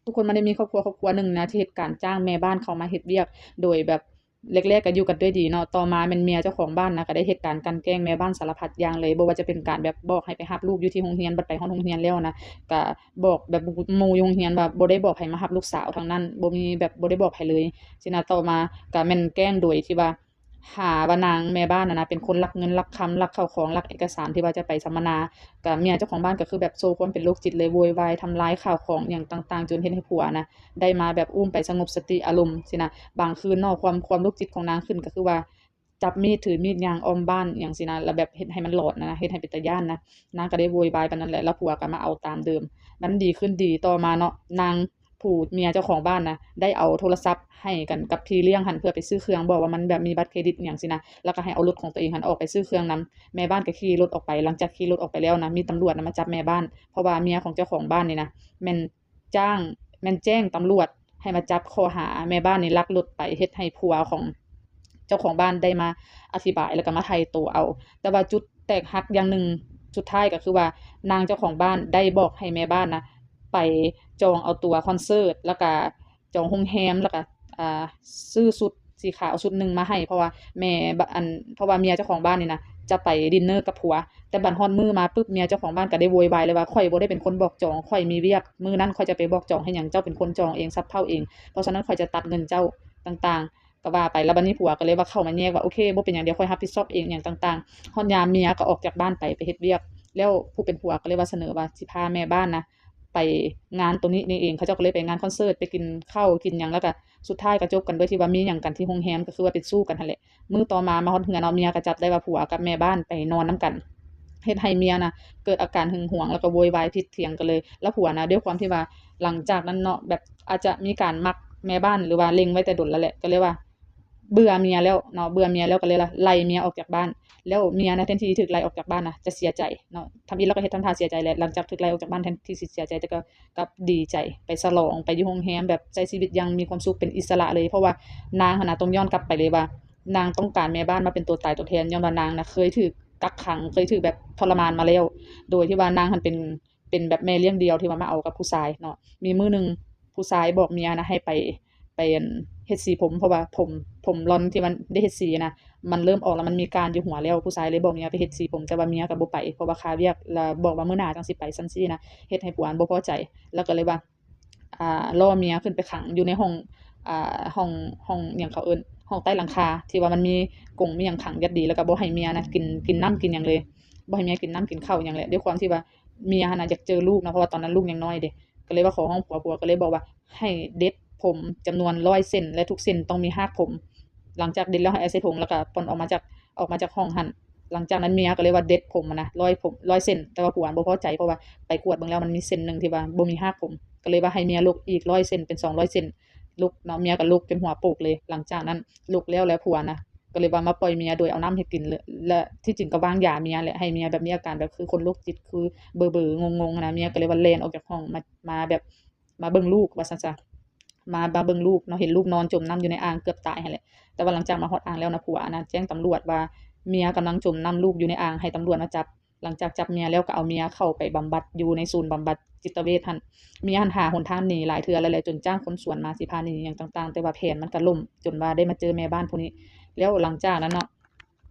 ທຸກຄົນມັນໄດ້ມີຄອບຄົວ ຄອບຄົວໜຶ່ງນະ ທີ່ເຮັດການຈ້າງແມ່ບ້ານເຂົ້າມາເຮັດວຽກ ໂດຍແບບ ແລກໆກໍຢູ່ກັນດ້ວຍດີເນາະ, ຕໍ່ມາແມ່ນເມຍເຈົ້າຂອງບ້ານນະ ກໍໄດ້ເຮັດການກັ່ນແກລ້ງແມ່ບ້ານສາລະພັດຢ່າງເລີຍ, ບໍ່ວ່າຈະເປັນການແບບບອກໃຫ້ໄປຮັບລູກຢູ່ທີ່ໂຮງຮຽນ, ບັດໄປຮອດໂຮງຮຽນແລ້ວນະ ກໍບອກແບບໝູ່ຢູ່ໂຮງຮຽນວ່າບໍ່ໄດ້ບອກໃຫ້ມາຮັບລູກສາວທັງນັ້ນ, ບໍ່ມີແບບ ບໍ່ໄດ້ບອກໃຜເລີຍຊີ້ນະ. ຕໍ່ມາກໍແມ່ນແກ້ງໂດຍທີ່ວ່າ ຫາວ່ານາງແມ່ບ້ານຫັ້ນນະ ເປັນຄົນລັກເງິນລັກຄຳ ລັກເຂົ້າຂອງ ລັກເອກະສານທີ່ວ່າຈະໄປສຳມະນາ. ກໍເມຍເຈົ້າຂອງບ້ານກໍຄືແບບໂຊຄວາມເປັນໂລກຈິດເລີຍ, ໂວຍວາຍ ທຳລາຍຂ້າວຂອງຫຍັງຕ່າງໆ ຈົນເຮັດໃຫ້ຜົວນະ ໄດ້ມາແບບອຸ້ມໄປສະຫງົບສະຕິອາລົມຊີ້ນະ. ບາງຄືນເນາະ ຄວາມ ຄວາມໂລກຈິດຂອງນາງຂຶ້ນກໍຄືວ່າ ຈັບມີດຖືມີດຍ່າງອ້ອມບ້ານຫຍັງຊີ້ນະ, ແລ້ວແບບເຮັດໃຫ້ມັນຫຼອນນະ, ເຮັດໃຫ້ເປັນຕາຢ້ານນະ. ນາງກໍໄດ້ໂວຍວາຍປານນັ້ນແຫຼະ, ແລ້ວຜົວກໍມາເອົາຕາມເດີມ. ມັນດີຂຶ້ນດີຕໍ່ມາເນາະ, ນາງ ຜູ້ເມຍເຈົ້າຂອງບ້ານນະ ໄດ້ເອົາໂທລະສັບໃຫ້ກັນກັບພີ່ລ້ຽງຫັ້ນ ເພື່ອໄປຊື້ເຄື່ອງ, ບອກວ່າມັນແບບມີບັດເຄຣດິດຫຍັງຊີ້ນະ, ແລ້ວກໍໃຫ້ເອົາລົດຂອງຕົວເອງຫັ້ນອອກໄປຊື້ເຄື່ອງນຳ. ແມ່ບ້ານກໍຂີ່ລົດອອກໄປ, ຫຼັງຈາກຂີ່ລົດອອກໄປແລ້ວນະ ມີຕຳຫຼວດນະມາຈັບແມ່ບ້ານ, ເພາະວ່າເມຍຂອງເຈົ້າຂອງບ້ານນີ້ນະ ແມ່ນ ຈ້າງ ແມ່ນແຈ້ງຕຳຫຼວດໃຫ້ມາຈັບຂໍ້ຫາແມ່ບ້ານນີ້ລັກລົດໄປເຮັດໃຫ້ຜົວຂອງເຈົ້າຂອງບ້ານໄດ້ມາອະທິບາຍ ແລ້ວກໍມາໄຖ່ໂຕເອົາ. ແຕ່ວ່າຈຸດແຕກຫັກຢ່າງໜຶ່ງ ສຸດທ້າຍກໍຄືວ່ານາງເຈົ້າຂອງບ້ານໄດ້ບອກໃຫ້ແມ່ບ້ານນະ ໄປຈອງເອົາຕົ໋ວຄອນເສີດ ແລ້ວກໍຈອງໂຮງແຮມ ແລ້ວກໍ ອ່າ ຊື້ຊຸດ ສີຂາວຊຸດໜຶ່ງມາໃຫ້ ເພາະວ່າແມ່ ອັນ ເພາະວ່າເມຍເຈົ້າຂອງບ້ານນີ້ນະ ຈະໄປດິນເນີກັບຜົວ. ແຕ່ບັດຮອດມື້ມາປຶບ ເມຍເຈົ້າຂອງບ້ານກໍໄດ້ໂວຍວາຍເລີຍວ່າ ຂ້ອຍບໍ່ໄດ້ເປັນຄົນບອກຈອງ, ຂ້ອຍມີວຽກ, ມື້ນັ້ນຂ້ອຍຈະໄປບອກຈອງເຮັດຫຍັງ, ເຈົ້າເປັນຄົນຈອງເອງ, ສັບເພົາເອງ, ເພາະສະນັ້ນຂ້ອຍຈະຕັດເງິນເຈົ້າຕ່າງໆ ກໍວ່າໄປ. ແລ້ວບັດນີ້ຜົວກໍເລີຍວ່າເຂົ້າມາແຍກວ່າ ໂອເຄ ບໍ່ເປັນຫຍັງ, ດຽວຂ້ອຍຮັບຜິດຊອບເອງ ຫຍັງຕ່າງໆ. ຮອດຍາມເມຍກໍອອກຈາກບ້ານໄປ ໄປເຮັດວຽກ, ແລ້ວຜູ້ເປັນຜົວກໍເລີຍວ່າສະເໜີວ່າ ຊິພາແມ່ບ້ານນະ ໄປງານໂຕນີ້ນີ້ເອງ, ເຂົາເຈົ້າກໍເລີຍໄປງານຄອນເສີດ ໄປກິນເຂົ້າກິນຫຍັງ ແລ້ວກະສຸດທ້າຍກະຈົບກັນດ້ວຍທີ່ວ່າມີຫຍັງກັນທີ່ໂຮງແຮມ ກະຄືວ່າເປັນຊູ້ກັນຫັ້ນແຫຼະ. ມື້ຕໍ່ມາມາຮອດເຮືອນເນາະ ເມຍກະຈັບໄດ້ວ່າຜົວກັບແມ່ບ້ານໄປນອນນຳກັນ ເຮັດໃຫ້ເມຍນະເກີດອາການຫຶງຫວງ ແລ້ວກະໂວຍວາຍຜິດຖຽງກັນເລີຍ. ແລ້ວຜົວນະ ດ້ວຍຄວາມທີ່ວ່າຫຼັງຈາກນັ້ນເນາະ ແບບອາດຈະມີການມັກແມ່ບ້ານ ຫຼືວ່າເລັງໄວ້ແຕ່ດົນແລ້ວແຫຼະ ກະເລີຍວ່າ ເບື່ອເມຍແລ້ວເນາະ ເບື່ອເມຍແລ້ວກໍເລີຍໄລ່ເມຍອອກຈາກບ້ານ. ແລ້ວເມຍນະ ແທນທີ່ຖືກໄລ່ອອກຈາກບ້ານນະ ຈະເສຍໃຈເນາະ ທຳອິດແລ້ວກໍເຮັດທຳທ່າເສຍໃຈແຫຼະ. ຫຼັງຈາກຖືກໄລ່ອອກຈາກບ້ານ ແທນທີ່ຊິເສຍໃຈ ແຕ່ກໍກັບດີໃຈ ໄປສະຫຼອງ ໄປຢູ່ໂຮງແຮມ ແບບໃຊ້ຊີວິດຢ່າງມີຄວາມສຸກ ເປັນອິດສະຫຼະເລີຍ. ເພາະວ່ານາງຫັ້ນນະ ຕ້ອງຍ້ອນກັບໄປເລີຍວ່າ ນາງຕ້ອງການແມ່ບ້ານມາເປັນຕົວຕາຍຕົວແທນ ຍ້ອນວ່ານາງນະເຄີຍຖືກກັກຂັງ ເຄີຍຖືກແບບທໍລະມານມາແລ້ວ ໂດຍທີ່ວ່ານາງຫັ້ນເປັນ ເປັນແບບແມ່ລ້ຽງດ່ຽວທີ່ວ່າມາເອົາກັບຜູ້ຊາຍເນາະ. ມີມື້ໜຶ່ງຜູ້ຊາຍບອກເມຍນະໃຫ້ໄປ ໄປ ອັນ ເຮັດສີຜົມ ເພາະວ່າຜົມ ຜົມລອນທີ່ມັນໄດ້ເຮັດສີນະ ມັນເລີ່ມອອກແລ້ວ ມັນມີກ້ານຢູ່ຫົວແລ້ວ. ຜູ້ຊາຍເລີຍບອກເມຍໄປເຮັດສີຜົມ ແຕ່ວ່າເມຍກໍບໍ່ໄປ ເພາະວ່າຄາວຽກ ແລ້ວບອກວ່າມື້ໜ້າຈັ່ງຊິໄປ ຊັ້ນຊີ້ນະ ເຮັດໃຫ້ຜົວບໍ່ພໍໃຈ ແລ້ວກໍເລີຍວ່າ ອ່າ ລໍເມຍຂຶ້ນໄປຂັງຢູ່ໃນຫ້ອງ ອ່າ ຫ້ອງ ຫ້ອງຫຍັງເຂົາເອີ້ນ ຫ້ອງໃຕ້ຫຼັງຄາ ທີ່ວ່າມັນມີກົງມີຫຍັງຂັງຢ່າງດີ ແລ້ວກໍບໍ່ໃຫ້ເມຍນະກິນ ກິນນ້ຳກິນຫຍັງເລີຍ ບໍ່ໃຫ້ເມຍກິນນ້ຳກິນເຂົ້າຫຍັງແຫຼະ. ດ້ວຍຄວາມທີ່ວ່າເມຍຫັ້ນນະຢາກເຈີລູກເນາະ ເພາະວ່າຕອນນັ້ນລູກຍັງນ້ອຍເດ້ ກໍເລີຍວ່າຂໍຮ້ອງຜົວ ຜົວກໍເລີຍບອກວ່າໃຫ້ເດັດຜົມຈຳນວນຮ້ອຍເສັ້ນ ແລະ ທຸກເສັ້ນຕ້ອງມີຮາກຜົມ. ຫຼັງຈາກເດັດແລ້ວໃຫ້ເອົາໃສ່ຖົງ ແລ້ວກໍປ່ອນອອກມາຈາກ ອອກມາຈາກຫ້ອງຫັ້ນ. ຫຼັງຈາກນັ້ນເມຍກໍເລີຍວ່າເດັດຜົມຫັ້ນນະ ຮ້ອຍຜົມ ຮ້ອຍເສັ້ນ ແຕ່ວ່າຜົວບໍ່ພໍໃຈ ເພາະວ່າໄປກວດເບິ່ງແລ້ວມັນມີເສັ້ນໜຶ່ງທີ່ວ່າບໍ່ມີຮາກຜົມ ກໍເລີຍວ່າໃຫ້ເມຍລົກອີກຮ້ອຍເສັ້ນ ເປັນສອງຮ້ອຍເສັ້ນ ລົກເນາະ ເມຍກໍລົກຈົນຫົວໂປກເລີຍ. ຫຼັງຈາກນັ້ນລົກແລ້ວ ແລ້ວຜົວນະ ກໍເລີຍວ່າມາປ່ອຍເມຍໂດຍເອົານ້ຳໃຫ້ກິນ ແລະ ທີ່ຈິງກໍວາງຢາເມຍແຫຼະ ໃຫ້ເມຍແບບມີອາການແບບຄືຄົນໂລກຈິດ ຄືເບີໆ ງົງໆ ຫັ້ນນະ. ເມຍກໍເລີຍວ່າແລ່ນອອກຈາກຫ້ອງມາ ມາແບບ ມາເບິ່ງລູກວ່າຊັ້ນຊະ ມາ ມາເບິ່ງລູກເນາະ ເຫັນລູກນອນຈົມນ້ຳຢູ່ໃນອ່າງເກືອບຕາຍຫັ້ນແຫຼະ. ແຕ່ວ່າຫຼັງຈາກມາຮອດອ່າງແລ້ວນະ ຜົວນະແຈ້ງຕຳຫຼວດວ່າເມຍກຳລັງຈົມນ້ຳ ລູກຢູ່ໃນອ່າງ ໃຫ້ຕຳຫຼວດມາຈັບ. ຫຼັງຈາກຈັບເມຍແລ້ວກໍເອົາເມຍເຂົ້າໄປບຳບັດຢູ່ໃນສູນບຳບັດຈິດຕະເວດຫັ້ນ. ເມຍຫັ້ນຫາຫົນທາງໜີຫຼາຍເທື່ອແລ້ວແຫຼະ ຈົນຈ້າງຄົນສວນມາຊິພາໜີຫຍັງຕ່າງໆ ແຕ່ວ່າແຜນມັນກໍລົ້ມ ຈົນວ່າໄດ້ມາເຈີແມ່ບ້ານຜູ້ນີ້ ແລ້ວຫຼັງຈາກນັ້ນເນາະ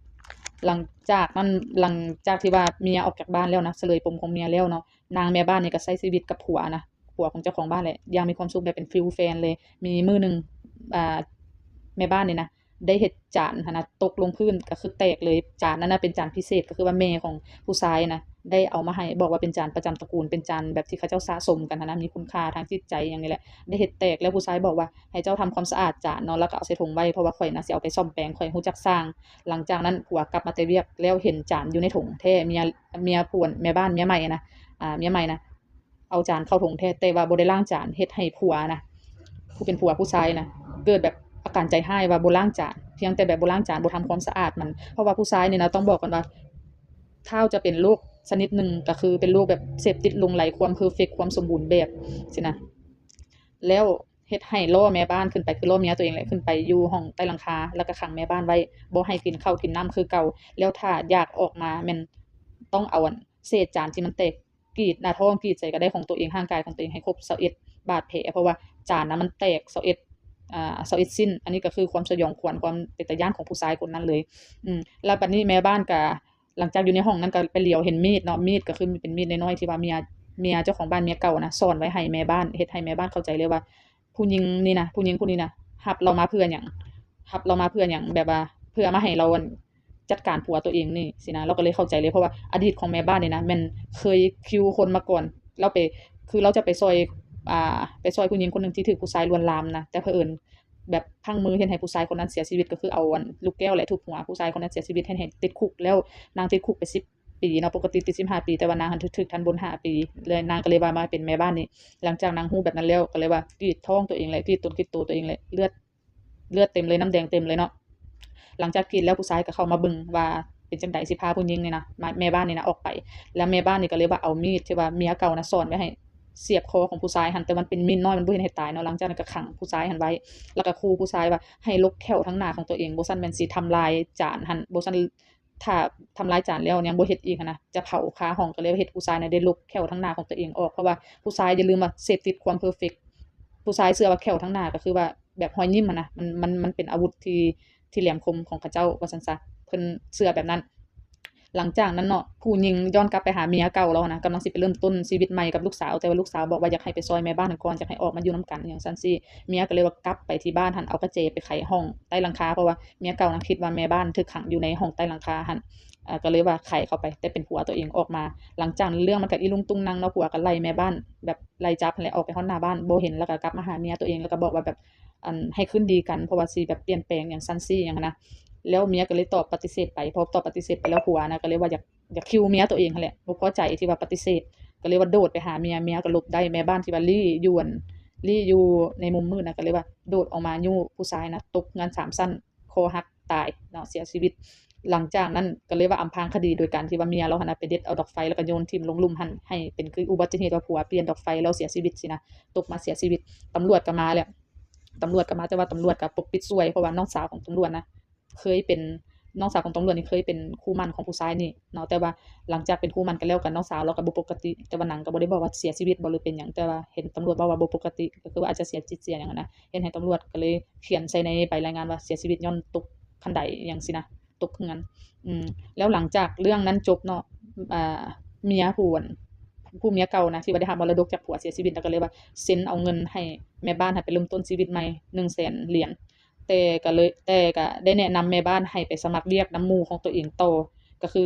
ຫຼັງຈາກນັ້ນ ຫຼັງຈາກທີ່ວ່າເມຍອອກຈາກບ້ານແລ້ວນະ ສະເຫຼີຍປົມຂອງເມຍແລ້ວເນາະ ນາງແມ່ບ້ານນີ້ກໍໃຊ້ຊີວິດກັບຜົວນະ ຜົວຂອງເຈົ້າຂອງບ້ານແຫຼະ ຢ່າງມີຄວາມສຸກແບບເປັນຟີລແຟນເລີຍ. ມີມື້ໜຶ່ງ ອ່າ ແມ່ບ້ານນີ້ນະ ໄດ້ເຮັດຈານຫັ້ນນະຕົກລົງພື້ນ ກໍຄືແຕກເລີຍ. ຈານນັ້ນນະເປັນຈານພິເສດ ກໍຄືວ່າແມ່ຂອງຜູ້ຊາຍນະໄດ້ເອົາມາໃຫ້ ບອກວ່າເປັນຈານປະຈຳຕະກູນ ເປັນຈານແບບທີ່ເຂົາເຈົ້າສະສົມກັນຫັ້ນນະ ມີຄຸນຄ່າທາງຈິດໃຈຫຍັງນີ້ແຫຼະ ໄດ້ເຮັດແຕກແລ້ວ ຜູ້ຊາຍບອກວ່າໃຫ້ເຈົ້າທຳຄວາມສະອາດຈານເນາະ ແລ້ວກໍເອົາໃສ່ຖົງໄວ້ ເພາະວ່າຂ້ອຍນະຊິເອົາໄປສ້ອມແປງ ຂ້ອຍຮູ້ຈັກຊ່າງ. ຫຼັງຈາກນັ້ນຜົວກັບມາແຕ່ວຽກແລ້ວເຫັນຈານຢູ່ໃນຖົງແທ້ ເມຍ ເມຍຜູ້ ແມ່ບ້ານເມຍໃໝ່ນະ ອ່າ ເມຍໃໝ່ນະ ເອົາຈານເຂົ້າຖົງແທ້ ແຕ່ວ່າບໍ່ໄດ້ລ້າງຈານ ເຮັດໃຫ້ຜົວນະ ຜູ້ເປັນຜົວຜູ້ຊາຍນະ ເກີດແບບອາການໃຈຮ້າຍວ່າບໍ່ລ້າງຈານ ພຽງແຕ່ແບບບໍ່ລ້າງຈານ ບໍ່ທຳຄວາມສະອາດມັນ. ເພາະວ່າຜູ້ຊາຍນີ້ນະ ຕ້ອງບອກກ່ອນວ່າ ທ້າວຈະເປັນໂລກຊະນິດໜຶ່ງ ກໍຄືເປັນໂລກແບບເສບຕິດຫຼົງໄຫຼຄວາມເພີເຟັກ ຄວາມສົມບູນແບບຊີ້ນະ ແລ້ວເຮັດໃຫ້ລໍ້ແມ່ບ້ານຂຶ້ນໄປ ຄືລໍ້ເມຍຕົວເອງແຫຼະ ຂຶ້ນໄປຢູ່ຫ້ອງໃຕ້ຫຼັງຄາ ແລ້ວກໍຂັງແມ່ບ້ານໄວ້ ບໍ່ໃຫ້ກິນເຂົ້າກິນນ້ຳຄືເກົ່າ. ແລ້ວຖ້າຢາກອອກມາແມ່ນຕ້ອງເອົາ ອັນ ເສດຈານທີ່ມັນແຕກ ກຣີດໜ້າທ້ອງ ກຣີດໃສ່ກະໄດ້ຂອງຕົວເອງ ຮ່າງກາຍຂອງຕົວເອງໃຫ້ຄົບຊາວເອັດບາດແຜ ເພາະວ່າຈານນະມັນແຕກຊາວເອັດ ອ່າ ຊາວເອັດຊິ້ນ. ອັນນີ້ກະຄືຄວາມສະຫຍອງຂວັນ ຄວາມເປັນຕາຢ້ານຂອງຜູ້ຊາຍຄົນນັ້ນເລີຍ. ອືມ ແລ້ວບາດນີ້ແມ່ບ້ານກະ ຫຼັງຈາກຢູ່ໃນຫ້ອງນັ້ນກະໄປຫຼຽວເຫັນມີດເນາະ ມີດກະຄືເປັນມີດນ້ອຍໆ ທີ່ວ່າເມຍ ເມຍເຈົ້າຂອງບ້ານ ເມຍເກົ່ານະ ສ້ອນໄວ້ໃຫ້ແມ່ບ້ານ ເຮັດໃຫ້ແມ່ບ້ານເຂົ້າໃຈເລີຍວ່າ ຜູ້ຍິງນີ້ນະ ຜູ້ຍິງຜູ້ນີ້ນະ ຮັບລາວມາເພື່ອຫຍັງ ຮັບລາວມາເພື່ອຫຍັງ ແບບວ່າເພື່ອມາໃຫ້ລາວ ອັນ ຈັດການຜົວຕົວເອງນີ້ຊີ້ນະ. ລາວກະເລີຍເຂົ້າໃຈເລີຍ ເພາະວ່າອະດີດຂອງແມ່ບ້ານນີ້ນະ ແມ່ນເຄີຍຄິວຄົນມາກ່ອນ ລາວໄປ ຄືລາວຈະໄປຊ່ອຍ ອ່າ ໄປຊ່ອຍຜູ້ຍິງຄົນໜຶ່ງທີ່ຖືກຜູ້ຊາຍລວນລາມນະ ແຕ່ເຜີອິນ ແບບພັງມືເຮັດໃຫ້ຜູ້ຊາຍຄົນນັ້ນເສຍຊີວິດ ກະຄືເອົາ ອັນ ລູກແກ້ວແຫຼະທຸບຫົວ ຜູ້ຊາຍຄົນນັ້ນເສຍຊີວິດ ເຮັດໃຫ້ຕິດຄຸກ ແລ້ວນາງຕິດຄຸກໄປສິບປີເນາະ ປົກກະຕິຕິດສິບຫ້າປີ ແຕ່ວ່ານາງຫັ້ນຖືກທັນບົນຫ້າປີ ແລ້ວນາງກະເລີຍວ່າມາເປັນແມ່ບ້ານນີ້. ຫຼັງຈາກນາງຮູ້ແບບນັ້ນແລ້ວ ກະເລີຍວ່າກຣີດທ້ອງຕົວເອງ ແລະກຣີດຕົນກຣີດໂຕຕົວເອງ ແລະເລືອດ ເລືອດເຕັມເລີຍ ນ້ຳແດງເຕັມເລີຍເນາະ. ຫຼັງຈາກກຣີດແລ້ວ ຜູ້ຊາຍກະເຂົ້າມາເບິ່ງວ່າເປັນຈັ່ງໃດ ຊິພາຜູ້ຍິງນີ້ນະ ມາ ແມ່ບ້ານນີ້ນະອອກໄປ. ແລ້ວແມ່ບ້ານນີ້ກະເລີຍວ່າເອົາມີດທີ່ວ່າເມຍເກົ່ານະ ສ້ອນໄວ້ໃຫ້ ສຽບຄໍຂອງຜູ້ຊາຍຫັ້ນ ແຕ່ມັນເປັນມີດນ້ອຍ ມັນບໍ່ເຮັດໃຫ້ຕາຍເນາະ. ຫຼັງຈາກນັ້ນກະຂັງຜູ້ຊາຍຫັ້ນໄວ້ ແລ້ວກະຂູ່ຜູ້ຊາຍວ່າໃຫ້ລົບແຂ້ວທາງໜ້າຂອງຕົວເອງ ບໍ່ຊັ້ນແມ່ນຊິທຳລາຍຈານຫັ້ນ ບໍ່ຊັ້ນ ຖ້າທຳລາຍຈານແລ້ວຍັງບໍ່ເຮັດອີກຫັ້ນນະ ຈະເຜົາຄາຫ້ອງ. ກະເລີຍເຮັດຜູ້ຊາຍນະໄດ້ລົບແຂ້ວທາງໜ້າຂອງຕົວເອງອອກ ເພາະວ່າຜູ້ຊາຍ ຢ່າລືມວ່າເສບຕິດຄວາມເພີເຟັກ ຜູ້ຊາຍເຊື່ອວ່າແຂ້ວທາງໜ້າກະຄືວ່າແບບຮອຍຍິ້ມຫັ້ນນະ ມັນ ມັນ ມັນເປັນອາວຸດທີ່ ທີ່ແຫຼມຄົມຂອງເຂົາເຈົ້າວ່າຊັ້ນຊະ ເພິ່ນເຊື່ອແບບນັ້ນ. ຫຼັງຈາກນັ້ນເນາະ ຜູ້ຍິງຍ້ອນກັບໄປຫາເມຍເກົ່າລາວຫັ້ນນະ ກຳລັງຊິໄປເລີ່ມຕົ້ນຊີວິດໃໝ່ກັບລູກສາວ ແຕ່ວ່າລູກສາວບອກວ່າຢາກໃຫ້ໄປຊ່ອຍແມ່ບ້ານກ່ອນ ຢາກໃຫ້ອອກມາຢູ່ນຳກັນຫຍັງຊັ້ນຊີ້. ເມຍກະເລີຍວ່າກັບໄປທີ່ບ້ານຫັ້ນ ເອົາກະແຈໄປໄຂຫ້ອງໃຕ້ຫຼັງຄາ ເພາະວ່າເມຍເກົ່ານະຄິດວ່າແມ່ບ້ານຖືກຂັງຢູ່ໃນຫ້ອງໃຕ້ຫຼັງຄາຫັ້ນ ກະເລີຍວ່າໄຂເຂົ້າໄປ ແຕ່ເປັນຜົວຕົວເອງອອກມາ. ຫຼັງຈາກນັ້ນເລື່ອງມັນກະອີລຸງຕຸງນັງເນາະ ຜົວກະໄລ່ແມ່ບ້ານ ແບບໄລ່ຈັບຫັ້ນແຫຼະ ອອກໄປຮອດໜ້າບ້ານ ບໍ່ເຫັນ ແລ້ວກະກັບມາຫາເມຍຕົວເອງ ແລ້ວກະບອກວ່າແບບ ອັນ ໃຫ້ຄືນດີກັນ ເພາະວ່າຊິແບບປ່ຽນແປງຫຍັງຊັ້ນຊີ້ຫຍັງຫັ້ນນະ. ແລ້ວເມຍກະເລີຍຕອບປະຕິເສດໄປ ພໍຕອບປະຕິເສດໄປແລ້ວ ຜົວນະກະເລີຍວ່າຢາກ ຢາກຄິວເມຍຕົວເອງຫັ້ນແຫຼະ ບໍ່ພໍໃຈທີ່ວ່າປະຕິເສດ ກະເລີຍວ່າໂດດໄປຫາເມຍ ເມຍກະຫຼົບໄດ້. ແມ່ບ້ານທີ່ວ່າລີ້ຢູ່ ອັນ ລີ້ຢູ່ໃນມຸມມືດນະ ກະເລີຍວ່າໂດດອອກມາຍູ້ຜູ້ຊາຍນະ ຕົກເຮືອນສາມຊັ້ນ ຄໍຫັກຕາຍເນາະ ເສຍຊີວິດ. ຫຼັງຈາກນັ້ນກະເລີຍວ່າອຳພາງຄະດີໂດຍການທີ່ວ່າເມຍລາວຫັ້ນນະໄປເດັດເອົາດອກໄຟ ແລ້ວກະໂຍນຖິ້ມລົງລຸ່ມຫັ້ນ ໃຫ້ເປັນຄືອຸບັດຕິເຫດວ່າຜົວປ່ຽນດອກໄຟແລ້ວເສຍຊີວິດຊີ້ນະ ຕົກມາເສຍຊີວິດ. ຕຳຫຼວດກະມາແລ້ວ ຕຳຫຼວດກະມາ ແຕ່ວ່າຕຳຫຼວດກະປົກປິດຊ່ວຍ ເພາະວ່ານ້ອງສາວຂອງຕຳຫຼວດນະ ເຄີຍເປັນ ນ້ອງສາວຂອງຕຳຫຼວດນີ້ເຄີຍເປັນຄູ່ໝັ້ນຂອງຜູ້ຊາຍນີ້ເນາະ ແຕ່ວ່າຫຼັງຈາກເປັນຄູ່ໝັ້ນກັນແລ້ວ ກະນ້ອງສາວລາວກະບໍ່ປົກກະຕິ ແຕ່ວ່ານາງກະບໍ່ໄດ້ບອກວ່າເສຍຊີວິດບໍ່ ຫຼືເປັນຫຍັງ ແຕ່ວ່າເຫັນຕຳຫຼວດເວົ້າວ່າບໍ່ປົກກະຕິ ກະຄືວ່າອາດຈະເສຍຈິດເສຍຫຍັງຫັ້ນນະ ເຮັດໃຫ້ຕຳຫຼວດກະເລີຍຂຽນໃສ່ໃນໃບລາຍງານວ່າເສຍຊີວິດຍ້ອນຕົກຂັ້ນໄດຫຍັງຊີ້ນະ ຕົກເຮືອນ. ອືມ ແລ້ວຫຼັງຈາກເລື່ອງນັ້ນຈົບເນາະ ອ່າ ເມຍຜູ້ ອັນ ຜູ້ເມຍເກົ່ານະ ທີ່ວ່າໄດ້ຮັບມໍລະດົກຈາກຜົວເສຍຊີວິດ ແລ້ວກະເລີຍວ່າເຊັນເອົາເງິນໃຫ້ແມ່ບ້ານ ໃຫ້ໄປເລີ່ມຕົ້ນຊີວິດໃໝ່ ໜຶ່ງແສນຫຼຽນ ແຕ່ກະເລີຍ ແຕ່ກະໄດ້ແນະນຳແມ່ບ້ານໃຫ້ໄປສະໝັກວຽກນຳໝູ່ຂອງຕົວເອງຕໍ່ ກະຄື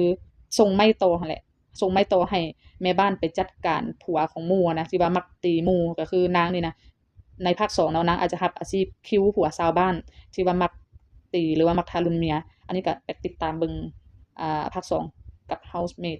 ສົ່ງໄມ້ຕໍ່ຫັ້ນແຫຼະ ສົ່ງໄມ້ຕໍ່ໃຫ້ແມ່ບ້ານໄປຈັດການຜົວຂອງໝູ່ນະ ທີ່ວ່າມັກຕີໝູ່ ກະຄືນາງນີ້ນະ ໃນພາກສອງເນາະ ນາງອາດຈະຮັບອາຊີບຄິວຜົວຊາວບ້ານທີ່ວ່າມັກຕີ ຫຼືວ່າມັກທາລຸນເມຍ. ອັນນີ້ກະໄປຕິດຕາມເບິ່ງ ອ່າ ພາກສອງກັບ Housemaid